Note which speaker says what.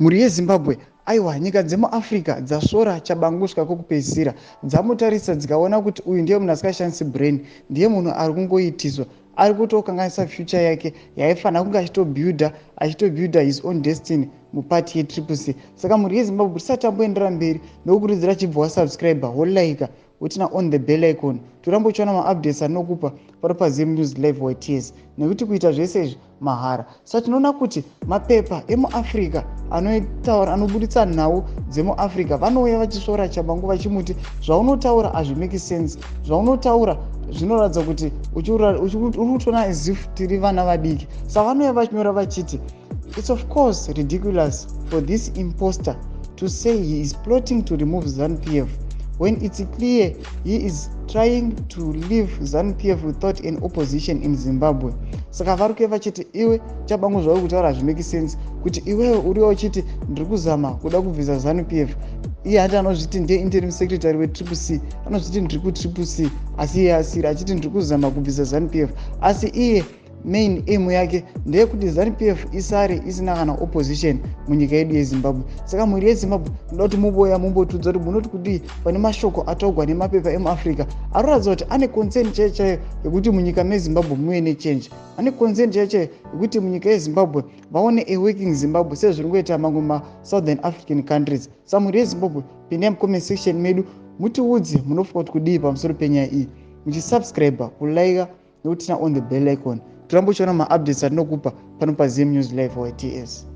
Speaker 1: Mhuri yeZimbabwe, aiwa, nyika dzemuAfrica dzasvora Tshabangu kusvika kwekupedzisira. Dzamutarisa dzikaona kuti uyu ndiye munhu asingashandisi brain, ndiye munhu ari kungoitiswa, ari kutokanganisa future yake yaaifanira kunge achitobuilda, achitobuilda his own destiny mupati yeTriple C. Saka mhuri yeZimbabwe, tisati tamboendera mberi, nokukurudzira chibva wasubscribe, wolike, woturn on the bell icon, toramba uchiona maupdates anokupa pano paZim News Live YTS, nekuti kuita zvese izvi mahara. Saka tinoona kuti mapepa emuAfrica anotaura, anobuditsa nhau dzemuAfrica, vanouya vachisvora Tshabangu, vachimuti zvaunotaura hazvimake sense, zvaunotaura zvinoratidza kuti uri kutoona as if tiri vana vadiki. Saka vanouya vachinyora vachiti, "It's of course ridiculous for this imposter to say he is plotting to remove ZANU PF when it's clear he is trying to leave ZANU PF without an opposition in Zimbabwe." Saka vari kuye vachiti, iwe Tshabangu, zvauri kutaura hazvimake sense, kuti iwewe uriwa uchiti ndiri kuzama kuda kubvisa ZANU PF. Iye hati anozviti ndiye interim secretary weTriple C, anozviti ndiri kuTriple C, asi iye asiri, achiti ndiri kuzama kubvisa ZANU PF, asi iye main aim yake ndeyekuti ZANU PF isare isina kana opposition munyika yedu yeZimbabwe. Saka mhuri yeZimbabwe, ndoda kuti muboya mumbotudza kuti munoti kudii pane mashoko ataugwa nemapepa emuAfrica aroratidza kuti ane concern chaiyo chaiyo yekuti munyika meZimbabwe muve nechange, ane concern chaiyo chaiyo yekuti munyika yeZimbabwe vaone a working Zimbabwe sezviri kungoita mamwe maSouthern African countries. Saka mhuri yeZimbabwe, pindai mucomment section medu, mutiudze munofunga kuti kudii pamusoro penyaya iyi, muchisubscribe, kulike nekuturn on the bell icon, toramba uchiona maupdates atinokupa pano paZim News Live YTS.